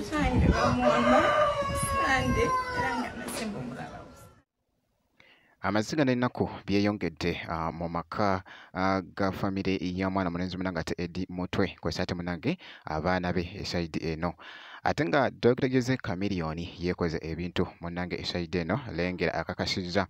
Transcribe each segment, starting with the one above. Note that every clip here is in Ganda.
Kitange bamuwamba Sande era nga nasemba omulaba. Amaziga n'ennaku byeyongedde mu maka ga famire ya mwana mulenzi munange ate Eddie Mutwe kw'ossa ate munange abaana be esayidi eno. Ate nga Dr. Jose Chameleone yeekoze ebintu munnange esayidi eno lengera akakasizza.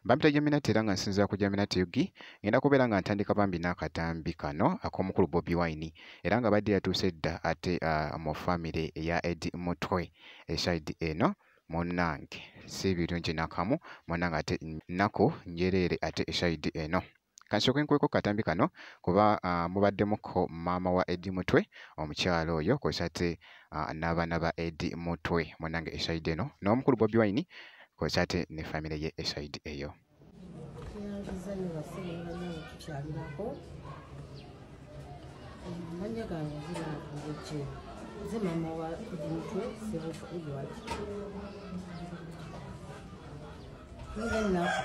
Bampita Jaminati era nga nsinziira ku Jaminati UG, ngenda kubeera nga ntandika bambi n'akatambi kano ak'omukulu Bobi Wine era nga badde yatuuse dda ate mu famire ya Eddie Mutwe esayidi eno. Munnange si birungi nakamu munnange ate nnaku njereere ate esayidi eno. Kansooke nkuweko katambi kano kuba mubaddemuko maama wa Eddie Mutwe omukyala oyo kw'ossa ate n'abaana ba Eddie Mutwe munnange esayidi eno n'omukulu Bobi Wine kw'ossa ate ne famire ye esayidi eyo. Amannya gange nzira Ngujje. Nze maama wa Eddie Mutwe Ssebuufu Edward. Nze nnaku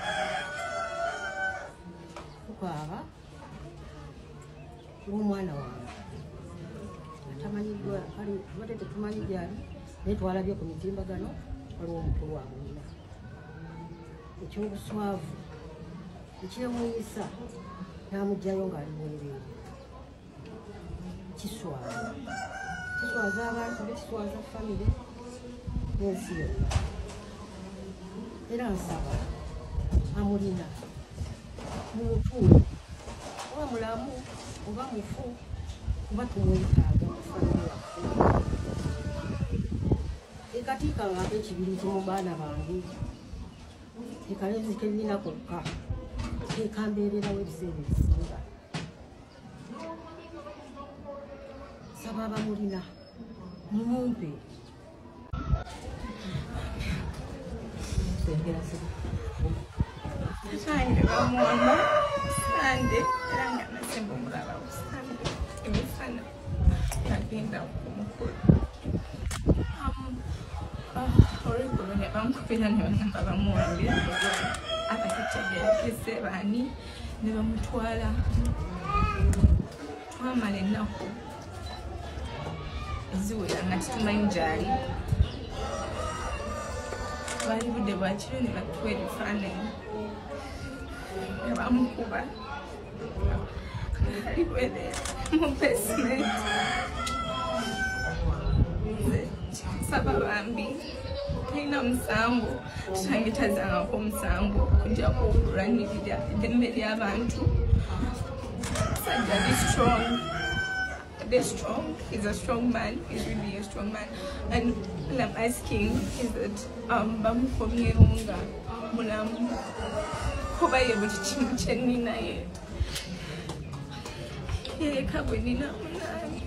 tukaaba lw'omwana wange atamanyiddwa, kale tubadde tetumanyi gy'ali naye twalabye ku mitimbagano waliwo omukulu amulina. Eky'obuswavu ekyewuunyisa n'amuggyayo ng'ali bwereere. Kiswaza, kiswaza abantu be, kiswaza famire n'ensi yonna. Era nsaba amulina mumutuule oba mulamu oba mufu kuba tumwetaaga mu famire yaffe. Ekatiikangako ekibiriiti mu baana bange, ekalenzi ke nnina kokka kekambeererawo ebiseera ebisinga. Nsaba abamulina mumumpe. Kitange bamuwamba Sande era nga nasemba omulaba Sande emisana nagenda ku mukolo. Olweggulo ne bamukubira ne bagamba bamuwambye abategeerekese baani ne bamutwala. Twamala ennaku eziwera nga tetumanyi gy'ali. Bwali budde bwa kiro ne batuwa ebifaananyi nga bamukuba ali bwereere mu basement. Nze nsaba bambi talina musango, kitange tazangako omusango okuggyako okulwanirira eddembe ly'abantu. Musajja ali strong. They're strong. He's a strong man. He's really a strong man. And all I'm asking is that bamukomyewo nga mulamu kuba ye buli kimu kye nnina ye yeka bwe nnina munange.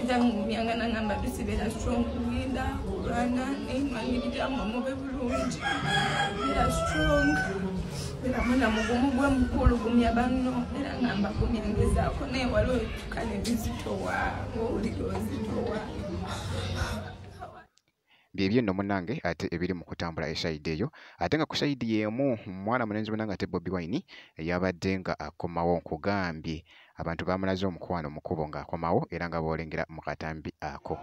Era ngumyanga nangamba tusibeera strong, ngenda kulwana nenwanirira mmwe mube bulungi. Beera strong, beera mwana mugumu gwe mukulu, gumya banno. Era ngamba gumya ngezaako naye waliwo ebituuka ne bizitowa, ng'owulira ozitowa. Byebyo nno munnange ate ebiri mu kutambula esayidi eyo. Ate nga ku sayidi y'emu mwana mulenzi munnange ate Bobi Wine yabadde nga akomawo nkugambye abantu baamulaze omukwano mu kkubo ng'akomawo era nga bw'olengera mu katambi ako.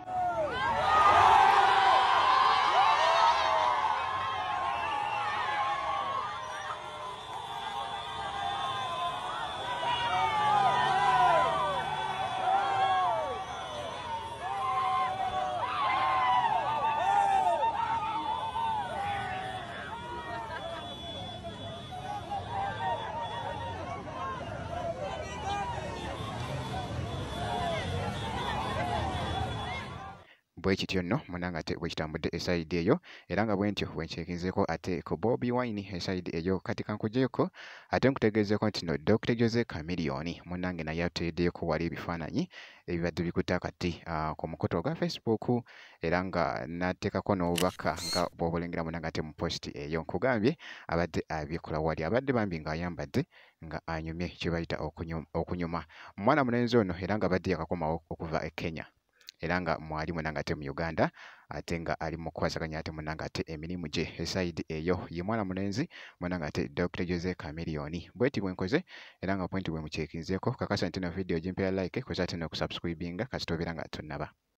Bwe kityo nno munnange ate bwe kitambudde esayidi eyo era nga bwe ntyo bwe nkyekinzeeko ate ku Bobi Wine esayidi eyo. Kati kankugyeko ate nkutegeezeeko nti no Dr. Jose Chameleone munnange naye ateereddeko wali ebifaananyi ebibadde bikutte akati ku mukutu ogwa Facebook era nga n'ateekako n'obubaka nga bw'obulengera munnange ate mu post eyo. Nkugambye abadde abikola wali abadde bambi ng'ayambadde nga anyumye kye bayita okunyuma. Omwana mulenzi ono era nga abadde yakakomawo okuva e Kenya era nga mwali munnange ate mu Uganda ate nga ali mu kukwasaganya ate munnange ate emirimu gye esayidi eyo. Ye mwana mulenzi munnange ate Dr. Jose Chameleone. Bweti bwe nkoze era nga bwenti bwe mukyekinzeeko. Kakasa nti eno vidiyo gimpeera like kw'ossa ate n'okusubscribinga kasita obeera nga tonnaba.